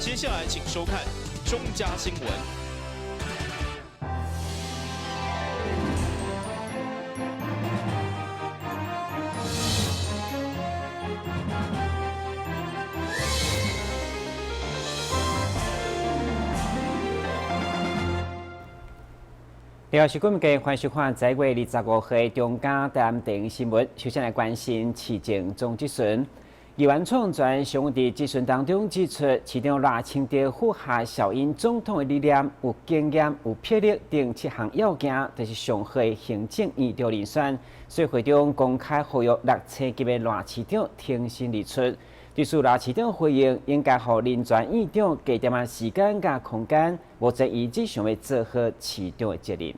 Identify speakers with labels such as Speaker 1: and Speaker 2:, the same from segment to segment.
Speaker 1: 接下來請收看中嘉新聞。
Speaker 2: 你好，是今日欢迎收看10月25号中嘉台南电新闻。首先来关心市政总质询，议员创全上午伫质询当中指出，市长赖清德符合小英总统的理念，有经验、有魄力等七项要件，就是上好的行政院长人选。所以会中公开呼吁六星级的赖市长挺身而出。对此，赖市长回应，应该予林全院长加点仔时间佮空间，目前伊只想欲做好市长的责任。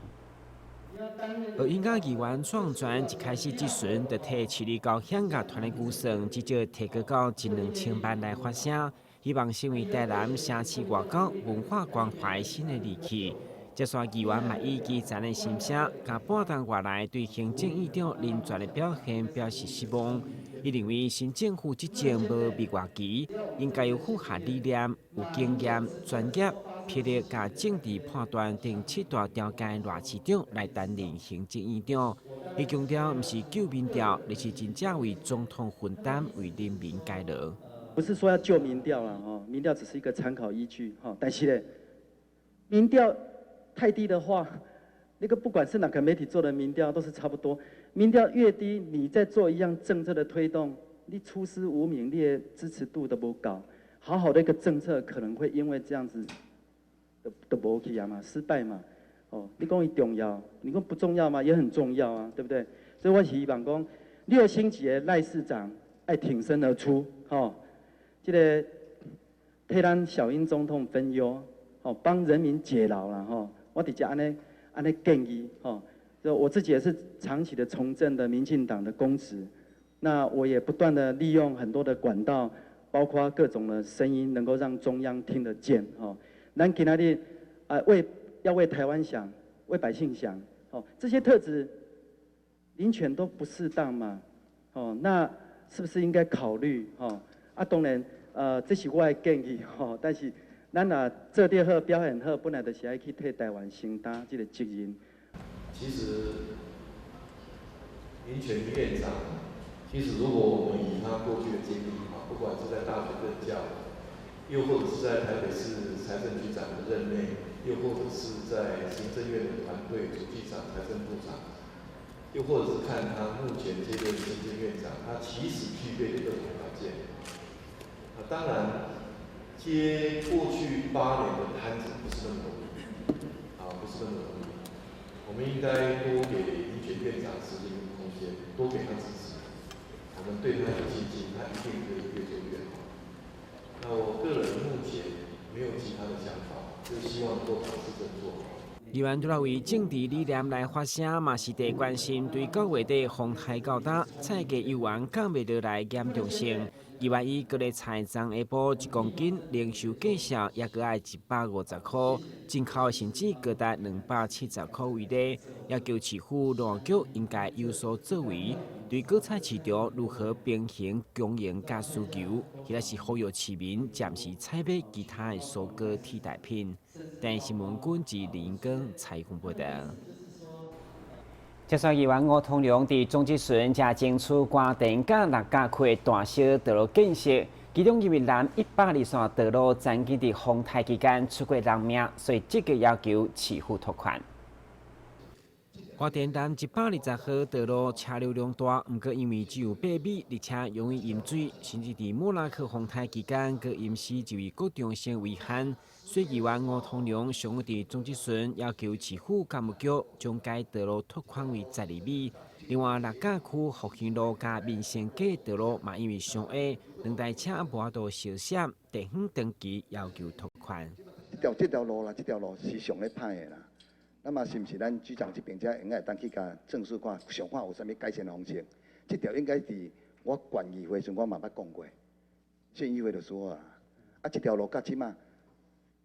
Speaker 2: 而应该议员创全一开始质询，就提市里高响乐团的预算至少提高到一两千万来发声，希望成为台南城市外交文化关怀新的利器。接续议员嘛以基层的心声，共半冬外来对行政院长林全的表现表示失望。伊认为新政府执政无蜜月期，应该有符合理念、有经验、专业、魄力佮政治判断等七大条件的赖市长来担任行政院长。伊强调，毋是救民调，而是真正为总统分担，为人民解劳。
Speaker 3: 不是说要救民调啦，吼，民调只是一个参考依据，吼，但是咧，民调太低的话，那个不管是哪个媒体做的民调都是差不多。民调越低，你在做一样政策的推动，你出师无名，你的支持度都无够。好好的一个政策，可能会因为这样子都无去啊嘛，失败嘛。哦，你讲伊重要，你讲不重要吗？也很重要啊，对不对？所以我希望讲，六星级的赖市长爱挺身而出，吼，这个替咱小英总统分忧，吼，帮人民解劳啦，吼。我直接按呢按呢建议，吼。就我自己也是长期的从政的民进党的公职，那我也不断的利用很多的管道，包括各种的声音，能够让中央听得见，吼。咱今仔日啊，要为台湾想，为百姓想，哦，这些特质，林全都不适当嘛，哦，那是不是应该考虑？哦，啊，当然，这是我的建议，吼，但是咱若做得好，表现好，本来就是爱去替台湾承担这个责任。
Speaker 4: 其实，林全院长，其实如果我们以他过去的经历啊，不管是在大学任教，又或者是在台北市财政局长的任内，又或者是在行政院的团队主计长、财政部长，又或者是看他目前接任行政院长，他其实具备的各种条件。啊，当然，接过去8年的摊子不是那么容易，啊，不是那么容易。我们应该多给林全院长时间跟空间，多给他支持。我们对他有信心，他一定可以越做越好。那我个人目前没有其他的想法，就希望能够把市政做好。
Speaker 2: 议员除了为政治理念来发声，嘛是伫关心对九月底风台到今，菜价犹原降袂落来严重性。议员以高丽菜昨下晡1公斤零售价数犹阁爱150块，进口甚至高达270块为例，要求市府农业局应该有所作为，对果菜市场如何平衡供应佮需求，或者是呼吁市民暂时采买其他的蔬果替代品。电视新闻军自林根采访报道。接续议员吴通良伫总质询，才争取关田佮六甲区的大小道路建设，其中因为南120线道路曾经伫风台期间出过人命，所以积极要求市府拓宽。花莲南120号道路车流量大，毋过因为只有8米，而且容易淹水，甚至伫莫拉克风台期间，阁淹死一位高中生遗憾。所以议员吴通良上午伫总质询要求市府工务局将该道路拓宽为12米。另外，六甲区复兴路佮民生街道路嘛，因为伤矮，两台车无法度相闪，地方当局要求拓宽。
Speaker 5: 这条路啦，这条路是上咧歹的啦。那么是毋是咱局长这边才应该会当去共正式看，想看有啥物改善的方式？这条应该伫我县议会时阵我嘛捌讲过，县议会就说啊，啊，这条路到这马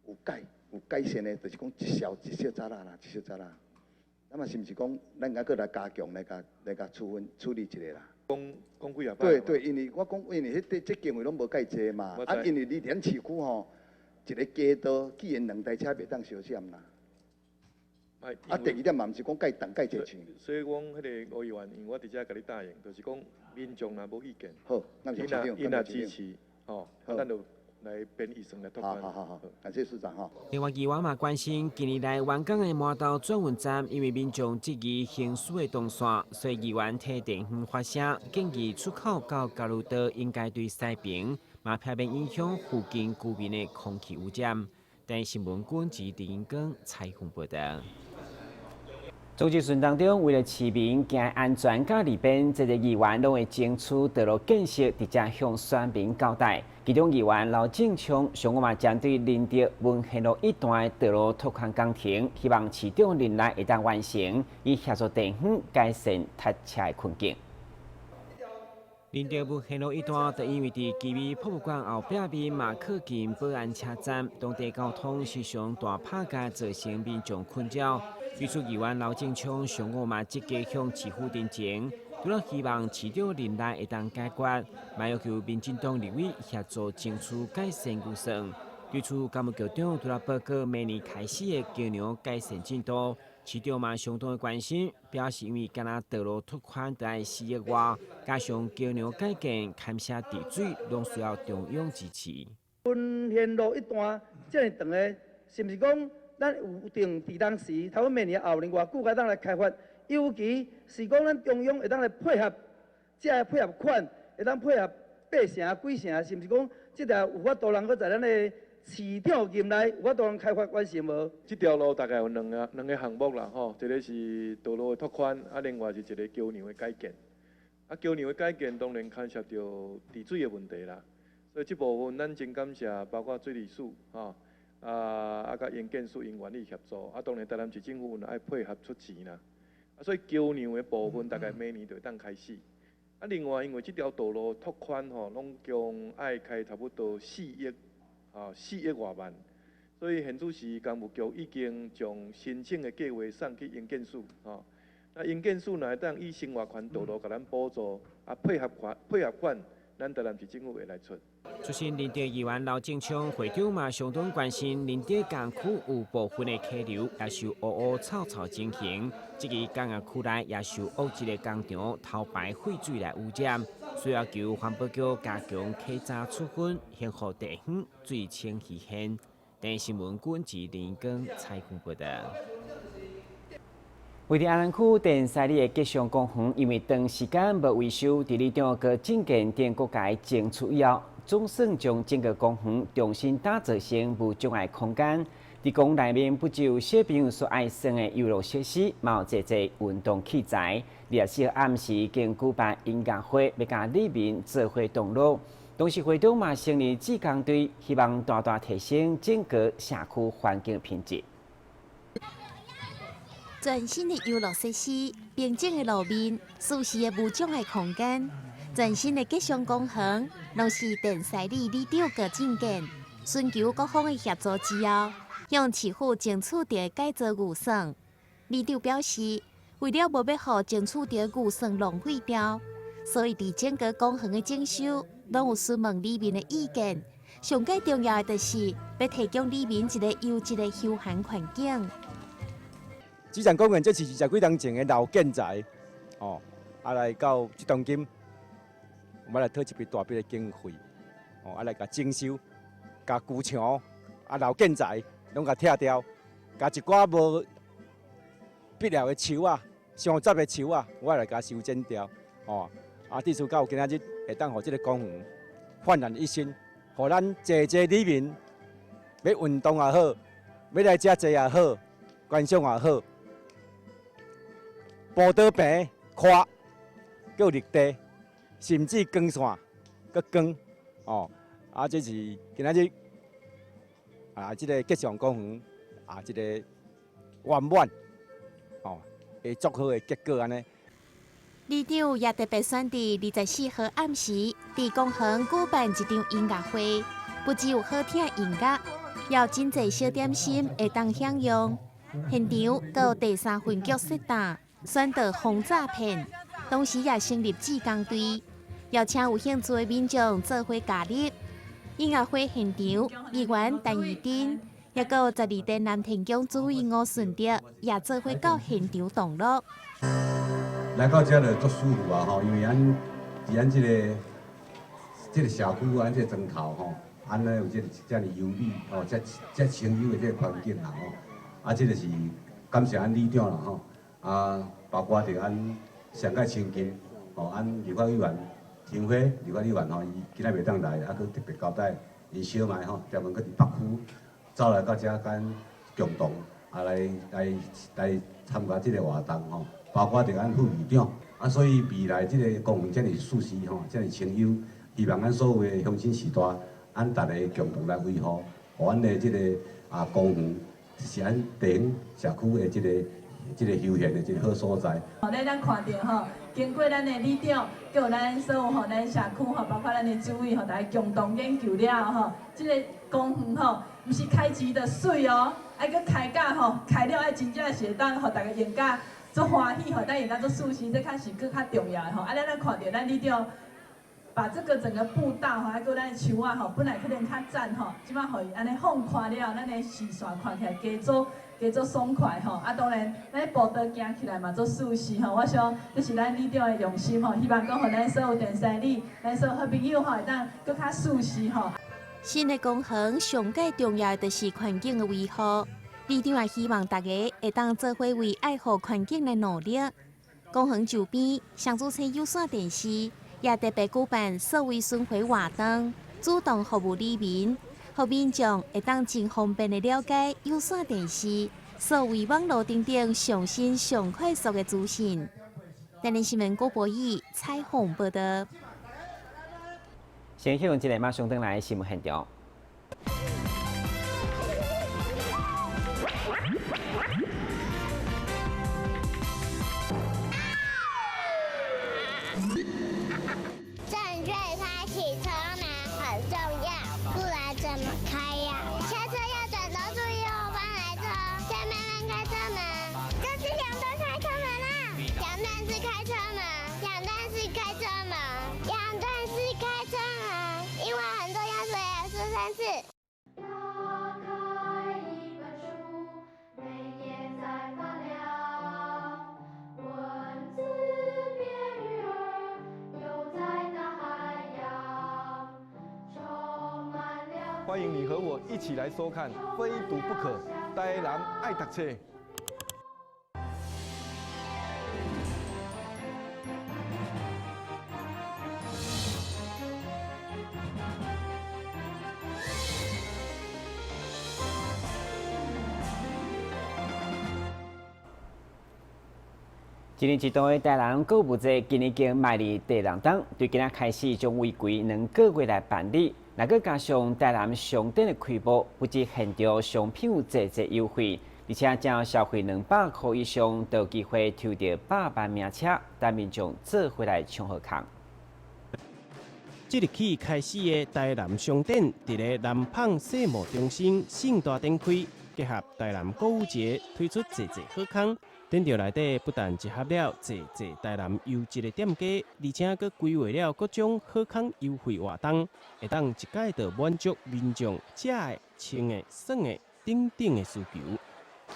Speaker 5: 有改善的，就是讲一小一小早啦啦，一小早啦。那么是毋是讲咱应该阁来加强来共处分处理一下啦？
Speaker 6: 讲讲几啊摆？
Speaker 5: 对对，因为我讲，因为彼这经费拢无盖济嘛，啊，因为你伫咱市区吼，一个街道既然兩台車袂當相閃啦。啊，第二點嘛，毋是講蓋重蓋濟錢。
Speaker 4: 所以講，彼個吳議員，因為我佇遮共你答應，就是講民眾若無意見，
Speaker 5: 好，咱是市長，𪜶
Speaker 4: 若支持，吼，咱就來編預算來拓寬。
Speaker 5: 好好好，感謝市長哈。
Speaker 2: 另外，議員嘛關心近年來灣港的麻豆轉運站，因為民眾質疑行駛的動線，所以議員替地方發聲，建議出口到交流道應該對西平，嘛避免影響附近居民的空氣污染。台視新聞管治林光採訪報道。總質詢當中，為了市民行安全佮利便，這個議員攏會爭取道路建設，直接向選民交代。其中議員劉正昌上午嘛針對仁德文獻路一段的道路拓寬工程，希望市長任內會當完成，以協助地方改善塞車的困境。仁德文獻路一段，就因為佇奇美博物館後壁面嘛靠近保安車站，當地交通時常大拍架，造成民眾困擾。對此議員劉正昌上午嘛積極向市府陳情，除了希望市長任內會當解決，嘛要求民進黨立委協助爭取改善預算。對此，工務局長除了報告明年開始的橋梁改善進度，市長嘛相當的關心，表示因為敢若道路拓寬著愛4億外，加上橋梁改建、牽涉治水，攏需要中央支持。
Speaker 3: 文獻路一段遮爾長的，是毋是講咱有定佇當時，頭明年後年偌久才當來開發？尤其是講咱中央會當來配合，這个配合款會當配合八成幾成，是毋是講這條有法度人閣在咱的市長任內有法度人開發完成無？
Speaker 4: 這條路大概有兩個項目啦，吼，一個是道路的拓寬，啊，另外是一個橋梁的改建。啊，橋梁的改建當然牽涉著治水的問題啦，所以這部分咱真感謝，包括水利署，吼，啊，佮營建署𪜶願意協助，啊，當然台南市政府愛配合出錢啦。啊，所以橋梁的部分大概明年就會當開始。啊，另外因為這條道路拓寬吼，攏共愛開差不多四億。啊，4億外萬，所以現此時工務局已經將申請的計劃送去營建署，吼。那營建署若會當以生活圈道路共咱補助，啊配合款，咱台南市政府會來出。
Speaker 2: 出身仁德議員劉正昌會長嘛相當關心仁德工區有部分的溪流也受烏烏臭臭情形，這个工業區內也受惡質的工廠偷排廢水來污染，需要求環保局加強稽查處分，維護地方水清魚鮮。電視新聞管治林光採訪報道。位佇安南區電西里的吉祥公園，因為長時間無維修，佇里長郭政建等各界爭取以後，總算將整個公園重新打造成無障礙空間。佇公園內面不只有小朋友所愛耍的遊樂設施，嘛有濟濟運動器材。24號暗時已經舉辦音樂會，欲佮里民做伙同樂。同時會長嘛成立志工隊，希望大大提升整個社區環境品質。
Speaker 6: 全新的遊樂設施、平整的路面、舒適的無障礙空間、全新的吉祥公園，攏是電西里里長郭政建尋求各方的協助之後，向市府爭取著改造預算。里長表示，為了無欲予爭取著預算浪費掉，所以佇整個公園的整修，攏有詢問里民的意見。上蓋重要的就是欲提供里民一個優質的休閒環境。
Speaker 7: 吉祥公園這是二十幾年前的老建材，哦，啊來到這當今，我們來討一筆大筆的經費，哦，啊來共整修，共舊牆，啊老建材攏共拆掉，共一寡無必要的樹仔、傷雜的樹仔，我來共修剪掉，哦，啊，至少到今仔日會當予這个公園煥然一新，予咱濟濟里民欲運動也好，欲來遮坐也好，觀賞也好。步道平、寬，閣有綠地，甚至光線閣光，哦，啊，這是今仔日啊，這个吉祥公園啊，這个圓滿，哦，會足好的結果按呢。
Speaker 6: 里長也特別選佇24號暗時，佇公園舉辦一場音樂會，不只有好聽的音樂，也有真濟小點心會當享用。現場閣有第三分局設檔，宣導防詐騙，同時也成立志工隊，邀請有興趣的民眾做伙加入。音樂會現場，議員陳怡貞，抑閣有12殿南天宮主委吳順德，也做伙到現場同樂。
Speaker 8: 來到遮就足舒服啊！吼，因為咱佇咱這個社區，咱這個莊頭吼，按呢有這個遮爾優美吼，遮遮清幽的這個環境啦吼，啊，這個是感謝咱里長啦吼，啊，包括著咱上蓋親近吼，咱立法委員陳輝立法委員吼，伊今仔袂當來，啊，閣特別交代𪜶小妹吼，專門閣佇北區走來到遮，佮共同啊來來來參加這個活動吼，包括著咱副市長，啊，所以未來這個公園遮爾舒適吼，遮爾清幽，希望咱所有的鄉親序大，咱逐个共同來維護，予咱的這個啊公園是咱地方社區的這個休閒的一個好所在。
Speaker 9: 吼，咱咱看著吼，經過咱的里長，閣有咱所有吼，咱社區吼，包括咱的主委吼，大家共同研究了後吼，這個公園吼，毋是開錢就媠哦，愛閣開甲吼，開了愛真正是會當予大家用甲足歡喜吼，咱用甲足舒適，這較是閣較重要的吼。啊，咱咱看著咱里長把這個整個步道吼，還閣咱的樹仔吼，本來可能較窄吼，這擺予伊按呢放寬了，咱的視線看起來加做加做爽快吼。啊，當然，咱步道行起來嘛足舒適吼。我想這是咱里長的用心吼，希望講予咱所有電視里，咱所有好朋友吼，會當閣較舒適吼。
Speaker 6: 新的公園上蓋重要的就是環境的維護，里長也希望大家會當做伙為愛護環境來努力。公園周邊上主車有線電視也特別舉辦數位巡迴活動，主動服務里民，予民眾會當真方便的了解有線電視、數位網路等等上新上快速的資訊。台南新聞郭博義採訪報導。
Speaker 2: 先向這個馬上轉來新聞現場。
Speaker 10: 正確開啟車門很重要，不然怎麼開呀？下車要轉頭注意後方來車，再慢慢開車門。這是兩段開車門啦，兩段式開車門，兩段式開車門，兩段式開車門，因為很重要，所以要說三次。
Speaker 11: 打開一本書，每頁在發亮，文字變魚兒，游在大海洋，充滿了。
Speaker 4: 歡迎你和我一起來收看《非讀不可》，台南愛讀冊。
Speaker 2: 一年一度的台南購物節，今年已經邁入第六冬，對今仔開始將為期兩個月來辦理。若閣加上台南商店的開幕，不止現場商品有濟濟優惠，而且只要消費200箍以上，就有機會抽著百萬名車，等民眾做伙來搶好康。
Speaker 12: 即日起開始的台南商店，佇咧南蚌世貿中心盛大展開，結合台南購物節，推出濟濟好康。展場內底不但集合了濟濟台南優質的店家，而且閣規劃了各種好康優惠活動，會當一擺就滿足民眾食的、穿的、耍的等等的需求。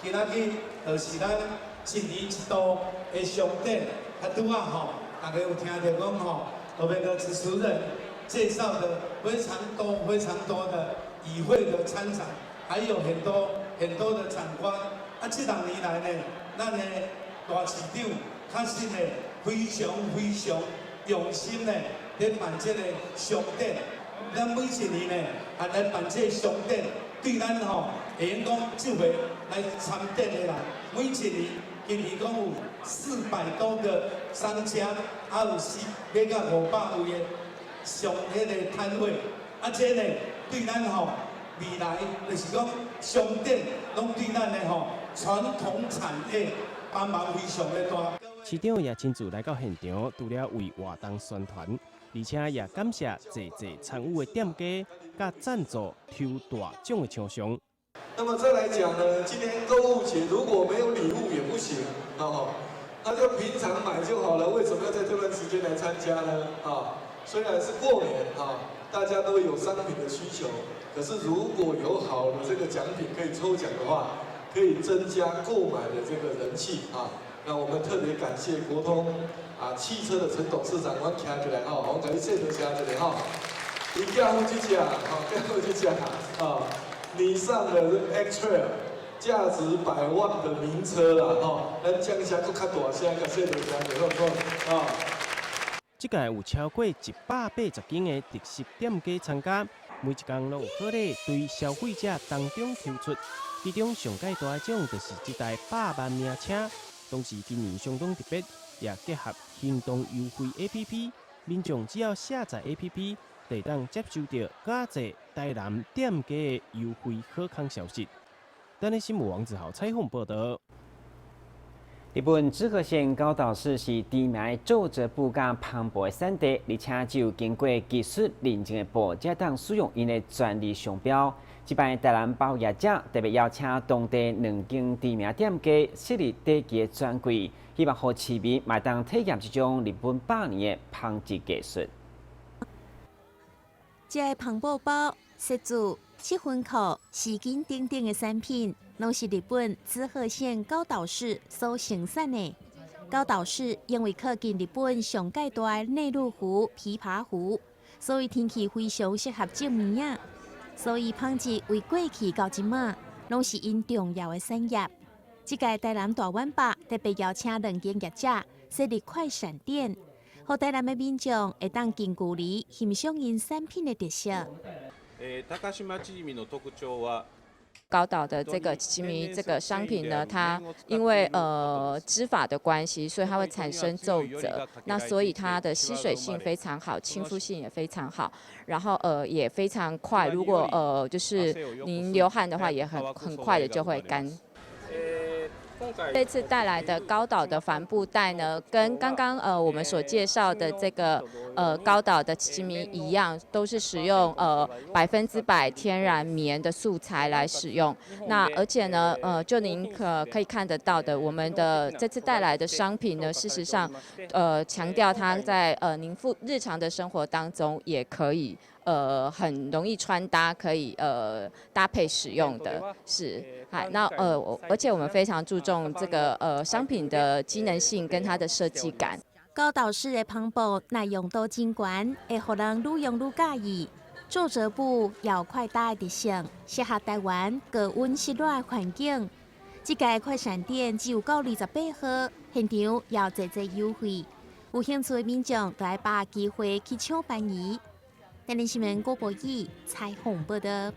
Speaker 13: 今仔日就是咱一年一度的商展，啊，拄仔吼，大家有聽著講吼，我們的主持人介紹的非常多、非常多的與會的參展，還有很多很多的展官。啊，這兩年來呢，咱的大市長確實呢非常非常用心呢，咧辦這個商展。咱每一年呢，也來辦這個商展，對咱吼會用講這回來參展的人，每一年今年講有400多個商家，啊有400到500位的上彼個攤位，啊這呢對咱吼未來就是講商展，攏對咱的吼傳統產業幫忙非常的大。
Speaker 12: 市長也親自來到現場，除了為活動宣傳，而且也感謝濟濟參與的店家、佮贊助抽大獎的廠商。
Speaker 4: 那麼再來講呢，今天購物節如果沒有禮物也不行，哦，那就平常買就好了。為什麼要在這段時間來參加呢？啊，雖然是過年啊，大家都有商品的需求，可是如果有好的這個獎品可以抽獎的話，可以增加購買的這個人氣啊。那我們特別感謝國通啊汽車的陳董事長，我站起來哈，我共你說多謝一下哈。伊寄予這隻，吼，寄予這隻啊，你上的 X-Trail，價值百萬的名車啦，吼，咱講聲閣較大聲，共說多聲，好不好？啊。
Speaker 12: 這屆有超過180間的特色店家參加，每一工攏有好禮對消費者當中抽出，其中上蓋大的獎就是這台百萬名車。同時今年相當特別，也結合行動優惠 APP，民眾只要下載 APP，就會當接收著較濟台南店家的優惠好康消息。等下新聞王子豪採訪報導。
Speaker 2: 日本滋賀縣高島市是知名皺褶布佮帆布的產地，而且只有經過技術認證的布，才當使用𪜶的專利商標。這擺台南百貨業者特別邀請當地兩間知名店家設立短期的專櫃，希望予市民嘛會當體驗這種日本百年的紡織技術。
Speaker 6: 這个帆布包、設計、七分褲、絲巾等等的產品，攏是日本滋賀縣高島市所生產的。高島市因為靠近日本上蓋大的內陸湖琵琶湖，所以天氣非常適合種棉仔。所以紡織為過去到這馬，攏是𪜶重要的產業。這屆台南大碗百特別邀請兩間業者設立快閃店，予台南的民眾會當近距離欣賞𪜶產品的特色。
Speaker 14: 高島的這個縮み這個商品呢，它因為織法的關係，所以它會產生皺褶，那所以它的吸水性非常好，親膚性也非常好，然後也非常快，如果就是您流汗的話，也很快的就會乾。這次帶來的高島的帆布袋呢，跟剛剛我們所介紹的這個高島的縮み一樣，都是使用100%天然棉的素材來使用。那而且呢，就您可以看得到的，我們的這次帶來的商品呢，事實上，強調它在您日常的生活當中也可以。很容易穿搭，可以搭配使用的，是，那而且我們非常注重這個商品的機能性跟它的設計感。
Speaker 6: 高島市的帆布耐用度真懸，會予人愈用愈佮意。皺褶布也快搭的特性，適合台灣高溫濕熱的環境。這屆快閃店只有到28號，現場也有濟濟優惠。有興趣的民眾就愛把握機會去搶便宜。台南新聞郭博義採訪報導。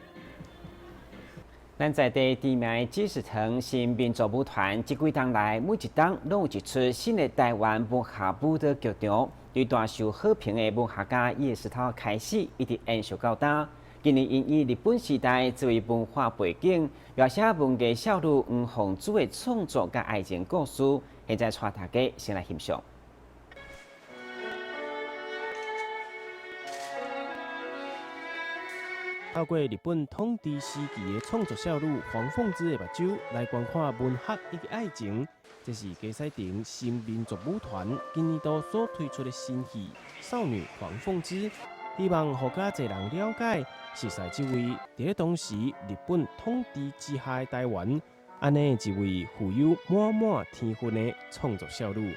Speaker 2: 咱在地知名的知識城新民族舞團，這幾冬來每一冬攏有一齣新的台灣文學舞蹈劇場，對大受好評的文學家葉石濤開始，一直延續到今。今年𪜶以日本時代作為文化背景，描寫文藝少女黃鳳珠的創作佮愛情故事，現在帶大家先來欣賞。
Speaker 12: 透過日本統治時期的創作少女黃鳳芝的目睭來觀看文學以及愛情，這是佳西亭新民族舞團今年度所推出的新戲《少女黃鳳芝》，希望予較濟人了解，熟似這位佇咧當時日本統治之下的台灣，按呢一位富有滿滿天分的創作少女。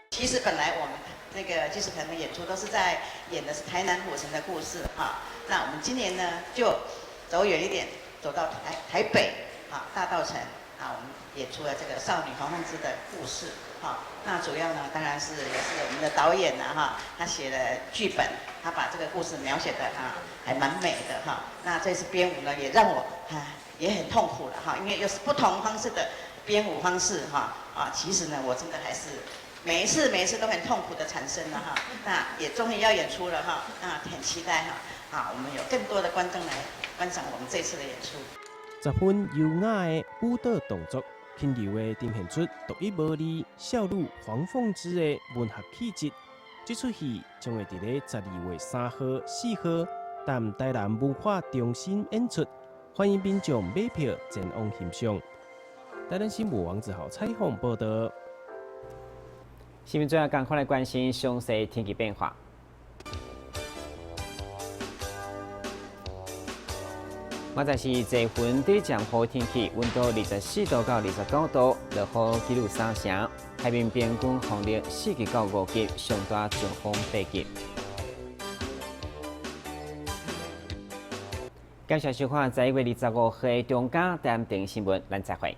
Speaker 15: 其實本來我們那個祭司團的演出都是在演的是台南府城的故事哈，那我們今年呢就走遠一點，走到台北啊大稻埕啊，我們演出了這個少女黃鳳芝的故事哈。那主要呢當然是也是我們的導演啦哈，他寫了劇本，他把這個故事描寫的啊還蠻美的哈。那這次編舞呢也讓我啊也很痛苦了哈，因為又是不同方式的編舞方式哈啊，其實呢我真的還是。每一次每一次都很痛苦的產生了哈，那也終於要演出了哈，那很期待哈，啊，我們有更多的觀眾來觀賞我們這次的演出。
Speaker 12: 十分優雅的舞蹈動作，輕柔的呈現出獨一無二少女黃鳳芝的文學氣質。這齣戲將會佇咧12月3號、4號，佇台南文化中心演出，歡迎民眾買票前往欣賞。台南新聞王子豪採訪報道。
Speaker 2: 新聞最後，趕快來關心詳細天氣變化。現在是濟雲對降雨天氣，溫度24度到29度，落雨幾率三成，海面平均風力4級到5級，上大陣風8級。感謝收看11月25號中嘉台南新聞，咱再會。